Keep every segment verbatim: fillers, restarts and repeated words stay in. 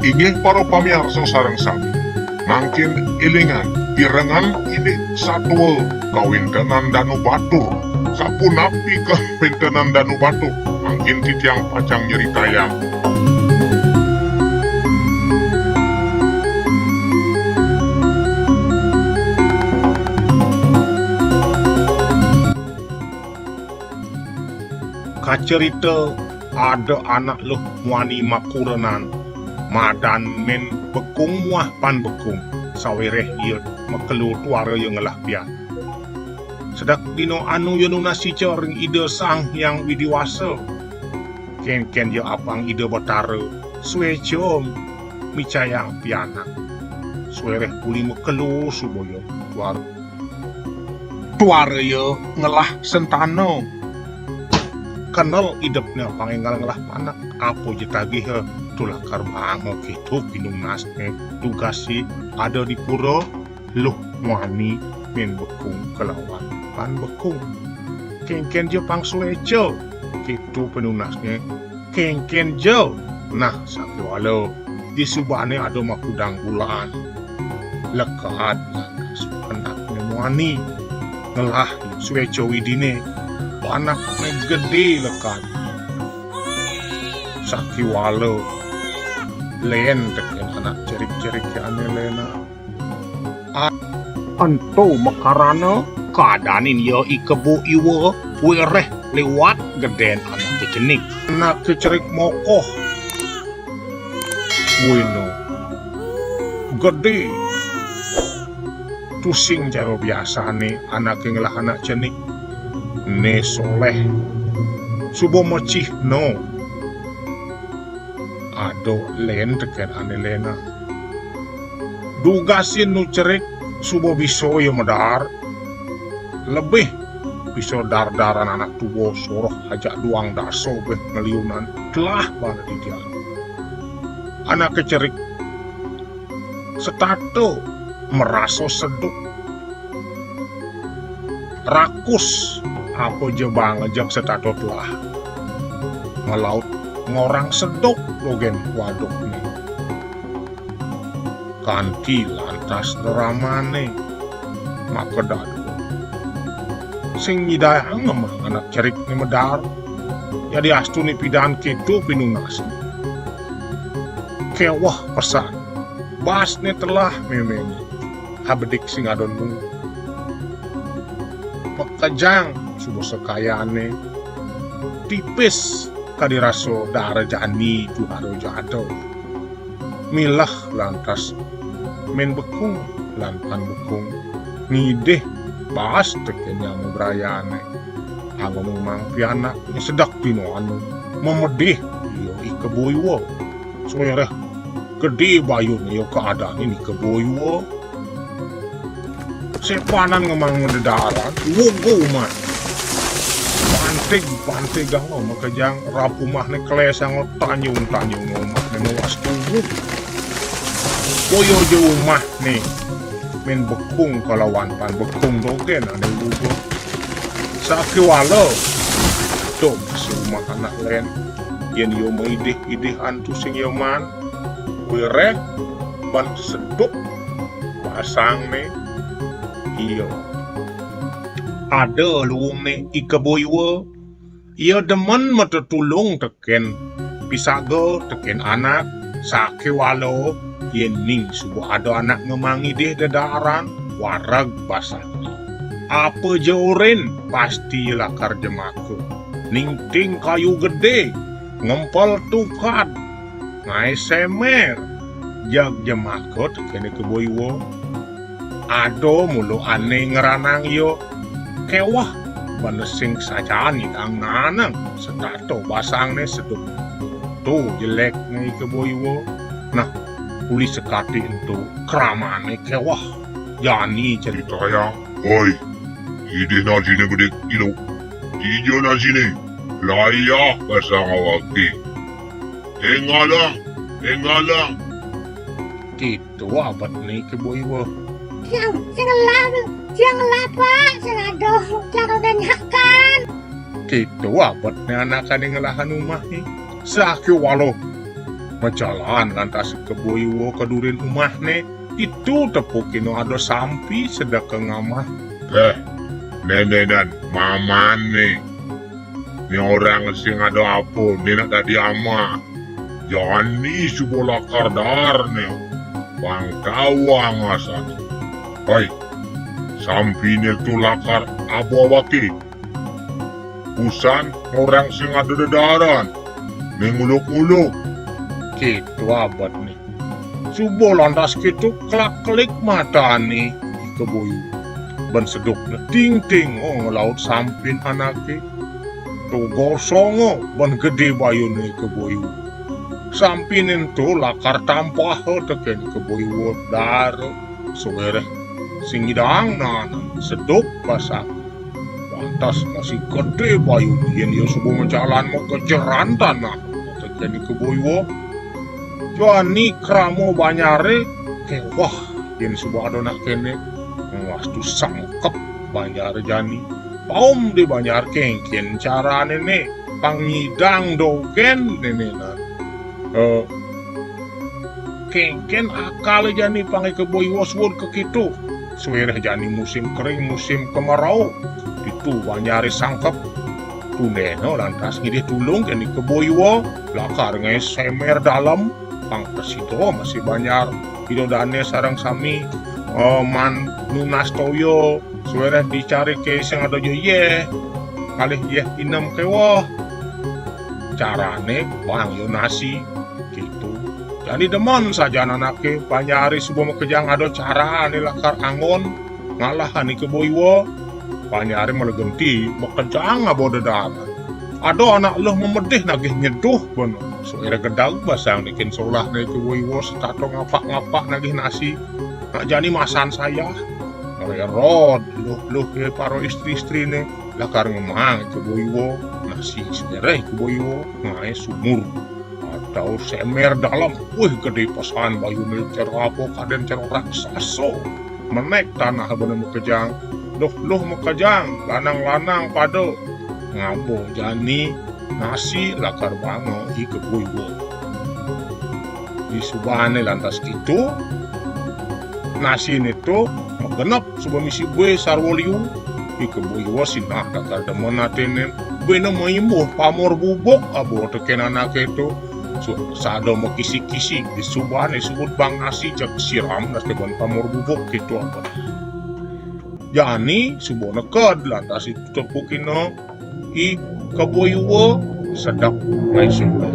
Inggih para pamiarsa sareng sami, mangkin élingang pirengan indik satua kawéntenan Danu Batur. Sapunapi kawéntenan Danu Batur? Mangkin titiang pacang nyeritayang. Kacerita ada anak Luh muani makurenan, madan Mén Bekung muah Pan Bekung, sawiréh ia makelo tuara ia ngelah pian. Sedek dina anu ia nunas ica ring Ida Sang Hyang Widi Wasa. Kénkén ja apang Ida Batara suéca micayang pianak. Sawiréh uli makelo suba ia tuara. Tuara ia ngelah sentana. Kenel idepné apang énggal ngelah panak, apa ja tagiha, tulakar baanga kéto pinunasné. Dugasé ada di pura, Luh muani Mén Bekung kalawan Pan Bekung. Kénkén ja pang suéca, kéto pinunasné. Kénkén ja. Nah, sakéwala disubané ada makudang bulaan. Lekad lantas panakné muani. Ngelah suéca Widiné, panakné gedé lekad. Sakéwala lén tekén anak cerik-ceriké ané lénan. A-, ento makarana kaadanin ia I Kebo Iwa wiréh liwat gedén anaké cenik. Anaké cerik mokoh. Buina gedé. Tusing cara biasané anaké ngelah anak cenik. Né soléh. Suba mecihna. Ada lén tekén ané lénan. Dugasé nu cerik suba bisa ia madaar. Lebih bisa daar-daaran anak tua soroh ajak duang dasa beh ngeliunan telah bana didian. Anaké cerik setata marasa seduk. Rakus apa ja bang ajak setata telah. Ngelaut ngorang seduk dogén wadukné. Kanti lantas reramané. Maka dadua sing nyidayang ngemang anak cerikné madaar. Yadiastun pidan kéto pinunasné. Kéweh pesan. Basné telah méméné. Abedik sing ada nemu. Makejang suba sekayané. Tipis kadi rasa daara jani juara jada. Milah lantas Mén Bekung lan Pan Bekung ngidih baas tekén nyama brayané. Anggon umang pianak sedek dina anu mamedih ia I Kebo Iwa. Sawiréh gedé bayuné ia kaadanin I Kebo Iwa. Sépanan ngemang dedaaran, wugu umah. Pantig-pantigang makejang rab umahné klésanga, tanjung-tanjung umahné mawas tuwuh. Boya ja umahné Mén Bekung kalawan Pan Bekung dogén ané wugu. Sakéwala to masih umah anak lén. Yén ia maidih-idihan tusing ia maan. Wiréh ban seduk basangné ia. Ada luungné I Kebo Iwa, ia demen matetulung tekén pisaga, tekén anak, sakéwala yéning suba ada anak ngemang idih dedaaran wareg basangné. Apa ja orin pasti ia lakar jemaka. Ningting kayu gedé, ngempel tukad, ngaé sémér, jag jemaka tekén I Kebo Iwa. Ada mula ané ngranang ia kéweh, bana sing sajan nyidang nanang setata basangné seduk. To jelékné I Kebo Iwa. Nah, uli sakadi ento kramané kéweh. Jani ceritayang. Oi, idih najiné bedik ilu. Dija najiné? Layah basang awaké. Énggalang, énggalang. Kéto abetné I Kebo Iwa. Tiang, tiang ngelah, tiang ngelah, Pak, tiang aduh, tiang udah nyakan. Kéto abetné anak ané ngelahan umahné. Sakéwala Majalan lantas Kebo Iwa ka durin umahné, ditu tepukina ada sampi sedek ka ngamah. "Éh, nénénan mamané. Né orang sing ada apa, né nak dadi amah. Jani suba lakar daar né. Pang tawang asané. Hai, sampiné to lakar aba-abaké. Busan orang sing ada dedaaran, né nguluk-nguluk." Kéto abetné. Suba lantas kéto klak-klik matané Kebo Iwa. Ban sedukna ting-ting, oh, nglaut sampin anaké. To gosong, oh, ban gedé bayuné Kebo Iwa. Sampiné ento lakar tampaha tekén Kebo Iwa daara. Sawiréh sing nyidang nahan seduk basang. Lantas masih gedé bayuné yén ia suba majalan makejeran tanah tekén Kebo Iwa. Jani krama banyaré kéweh yén suba ada nak kéné. Ngastu sangkep banyaré jani. Paum di banjar kénkén carané né, pang nyidang dogén nénénan. Éh, kénkén akalé jani pang Kebo Iwa suud kéto. Sawiréh jani musim kering, musim kemarau. Ditu banyaré sangkep. Tundéna lantas ngidih tulung kén Kebo Iwa, lakar ngaé sémér dalem, pang prasida masih banjar. Ida dané sareng sami, éh, maan nunas toya, sawiréh dicariké sing ada ja yéh, kalih yéh inem kéweh. Carané pang ia nasi, kéto. Jani demen sajan anaké, banyaré suba makejang ada carané lakar anggon ngalahané Kebo Iwa. Banyaré mula genti makejang aba dedaaran. Ada anak luh mamedih nagih nyeduh bana. Sawiréh gedeg basang né kén solahné Kebo Iwa setata ngapak-ngapak nagih nasi. Nak jani masan sayah. Ngrérod luh-luh ké para istri-istriné lakar ngemaang Kebo Iwa nasi, sawiréh Kebo Iwa ngaé sumur. Ada sémér dalem, wih, gedé pesan bayuné, cara apa kadén cara raksasa. Menék tanah bana makejang, luh-luh makejang, lanang-lanang pada ngaba jani nasi lakar banga I Kebo Iwa. Disubané lantas kéto, nasiné to magenep suba misi bué sarwa liu. I Kebo Iwa sinah lakar demen atiné, buina maimbuh pamor bubuk aba tekén anaké to. Su-, sada makisik-kisik, disubané suud bang nasi, jeg siram nasi ban pamor bubuk kéto apa. Jani suba neked lantas ditu tepukina I Kebo Iwa sedek ngaé solah.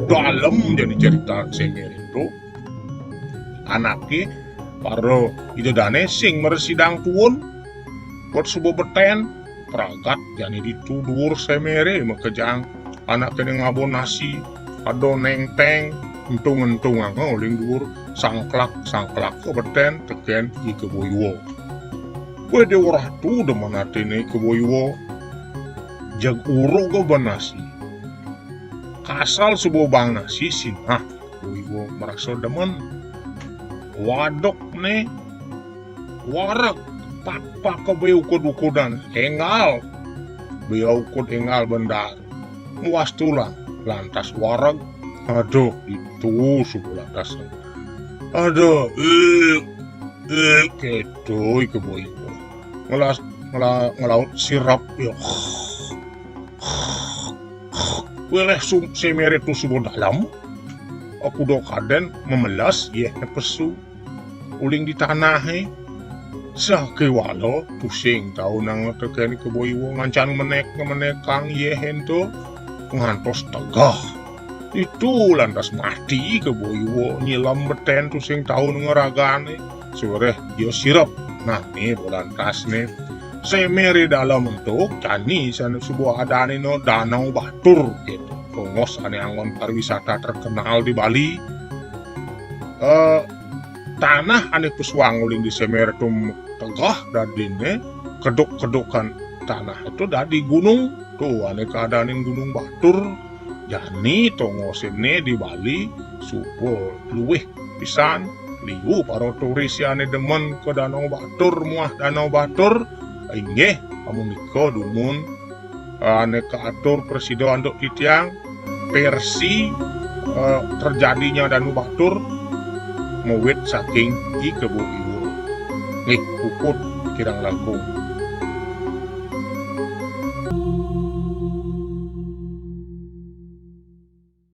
Dalem jani cerita sémér to. Anaké para ida dané sing mrasidang tuun, buat suba betén, pragat jani ditu duur séméré makejang. Anaké né ngaba nasi, ada néngténg, entung-entunganga uling duur, sangklak-sangklak ka betén tekén I Kebo Iwa. Wéh, Déwa Ratu, demen atiné Kebo Iwa. Jeg uruga ban nasi. Kasal suba bang nasi sinah. Kebo Iwa marasa demen. Waduk né wareg, pakpak ka béa ukud-ukudan, énggal. Béa ukud énggal bendar. Muas tulang, lantas wareg. Aduh, ditu suba lantas. Aduh, éh, éh, kéto I Kebo Iwa. Ngelas, ngela-, ngelaut sirep, ya. Wéh, sum-, séméré to suba dalem. Aku da kadén memeles, yéh, pesu. Uling di tanahé. Sakéwala tusing taunanga tekén Kebo Iwa ngancan menék-menékang yéh ento ngantos tegeh. Ditu lantas mati Kebo Iwa nyilem betén tusing taunanga ragané. Sawiréh ia sirep, nah, né bolantasné. Séméré dalem ento jani sané suba adané na Danau Batur kéto. Tongos ané anggon pariwisata terkenal di Bali. Éh, tanah ané pesuang uling di séméré to tegeh dadiné, keduk-kedukan tanah to dadi gunung. To ané kaadanin Gunung Batur. Jani tongosé né di Bali suba luih pisan, liu para turis ané demen ka Danau Batur muah Danau Batur. Inggih, amunika dumun ané kaatur prasida antuk titiang, versi eh, terjadinya Danu Batur mawit saking I Kebo Iwa. Nggih, puput kirang langkung.